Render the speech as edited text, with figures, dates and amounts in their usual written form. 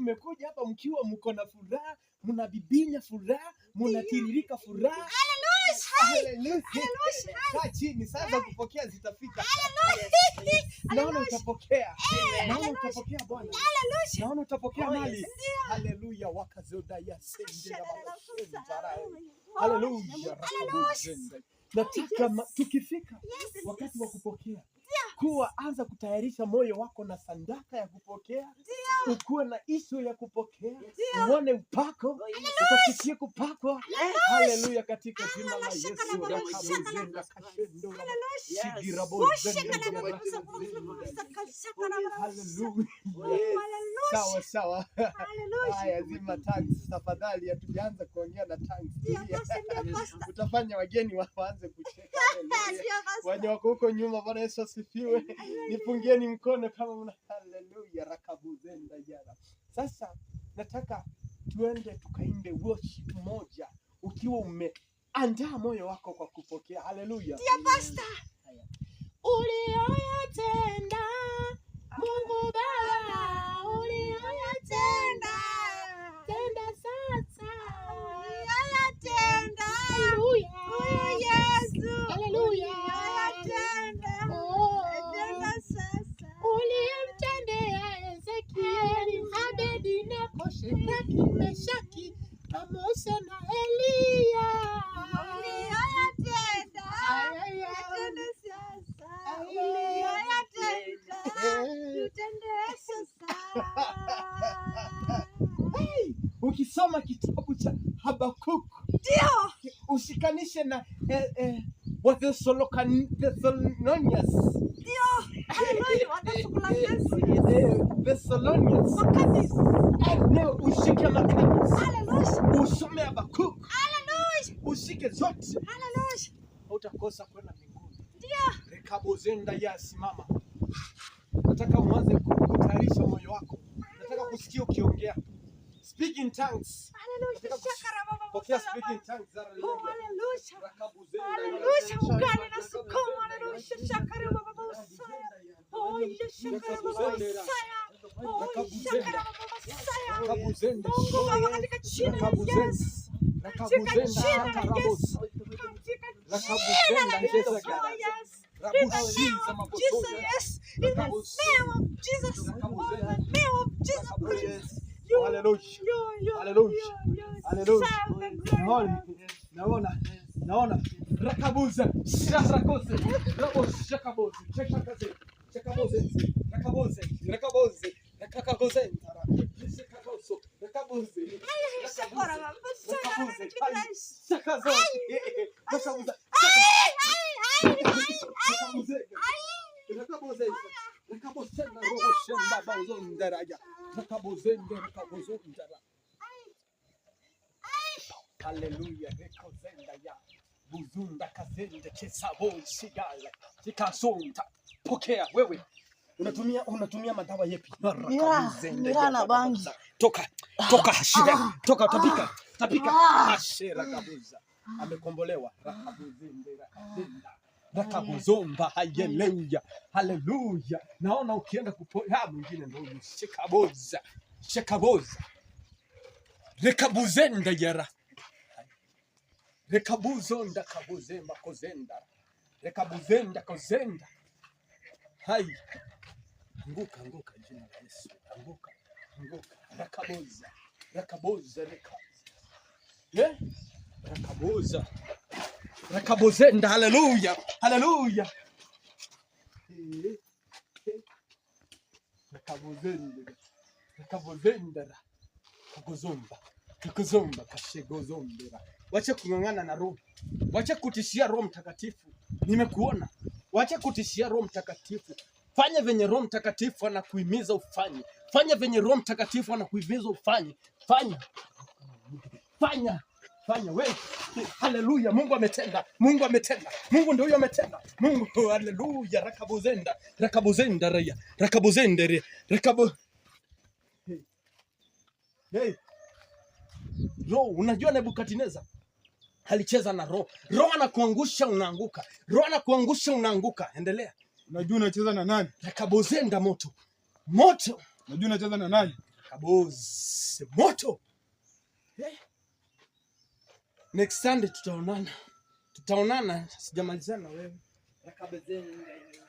Mmekuja hapa mkiwa mko na furaha, mnabibinya furaha, mnatiririka furaha. Haleluya. Kaa chini sasa, kupokea zitafika. Naona utapokea, naona utapokea Bwana, naona utapokea mali. Haleluya, wakazoda ya sendera Haleluya. Nataka tukifika wakati wa kupokea kuwa anza kutayarisha moyo wako na sadaka ya kupokea, ukuwe na ishu ya kupokea, uone upako, ukafikie kupakwa. Haleluya, katika jina la Yesu. Rakabuzenda kashendo sigirabozenda. Haleluya. Sawa sawa. Haya, zima tongues tafadhali, hatujaanza kuongea na tongues. Utafanya wageni waanze kucheka. Haleluya. Wenye wako huko nyuma, Bwana Yesu asifiwe. Nipungieni mkono kama mna. Haleluya, rakabuzenda jara. Sasa nataka tuende tukaimbe worship moja ukiwa umeandaa moyo wako kwa kupokea. Haleluya. Uliyoyatenda Mungu Baba, uliyoyatenda tenda sasa. Haleluya. Haleluya. Oh. Uliyemtendea Ezekieli, Abednego, Shedraki, Meshaki na Musa na Eliya. Ay, ay, ay. Ay. Hey, ukisoma kitabu cha Habakuku ushikanishe na Wathessalonians. Thessalonians. Leo ushike Maccabees, usome Habakuku, ushike zote, hautakosa kwenda mbinguni. Rekabozenda ya simama. Nataka uanze kutayarisha moyo wako. Nataka kusikia ukiongea. Speak in tongues. Nataka pokea speak in tongues. Rakabuzenda Haleluya, ugane na sukuma, haleluya, shakara baba usaya. Oh, shakara baba usaya. Oh, shakara baba usaya. Rakabuzenda. Mungu Baba, katika jina la Yesu. Katika jina la Yesu. Katika jina la Yesu. Oh, yes. In the name of Jesus, yes. In the name of Jesus. Oh, the name of Jesus Christ. You, Hallelujah. you, you, Hallelujah. you, you Hallelujah. serve the great Naona, naona, naona. Rakabuza, shakose, rabo shakaboze, shakaze, shakaboze, rakaboze, rakaboze, rakakagoze, shakaboso, rakaboze, Shakara baba usaya. rakaboze, shakazo, rakabuza, rakabuze, rakaboze, rakabozenda, roboshenda, bazonderaja, rakabozende, rakabozondera. Haleluya, rekozenda ya buzunda kazende kesabo sigala kikasonta. Pokea wewe. Unatumia madawa yepi? Rakabuzende Miraa ya na bangi. Toka, toka hashira. Toka tapika, tapika. Hashira kabuza. Amekombolewa. Rakabuzende, rakazenda. Rakabuzomba, haleluya. Haleluya. Naona ukienda kupoa mwingine ndio huyu shikaboza. Shikaboza. Rekabuzenda yara. Rekabuzonda kabuzemba kozenda. Rekabuzenda kozenda. Hai. Anguka, anguka jina la Yesu. Anguka, anguka. Rakaboza. Rakaboza rekaboza. Eh? Rakaboza. Rakabozenda. Haleluya. Haleluya. Eh, eh. Rakabozenda. Rakabozenda. Kagozomba. Kagozomba kashegozombera. Wache kung'ang'ana na Roho. Wache kutishia Roho Mtakatifu. Nimekuona. Wache kutishia Roho Mtakatifu. Fanya venye Roho Mtakatifu anakuhimiza ufanye. Fanya venye Roho Mtakatifu anakuhimiza ufanye. Fanya. Fanya. Fanya wewe. Haleluya, Mungu ametenda. Mungu ametenda. Mungu ndio huyo ametenda. Mungu, haleluya, rakabuzenda. Rakabuzenda raya. Rakabuzenda raya. Rakabu. Hey. Hey. Roho, unajua Nebukadneza alicheza na roho. Roho anakuangusha unaanguka. Roho anakuangusha unaanguka. Endelea. Unajua unacheza na nani? Rakabuzenda moto. Moto. Unajua unacheza na nani? Kabozi moto. Eh. Next Sunday tutaonana, tutaonana, sijamalizana na wewe. Rakabezenga.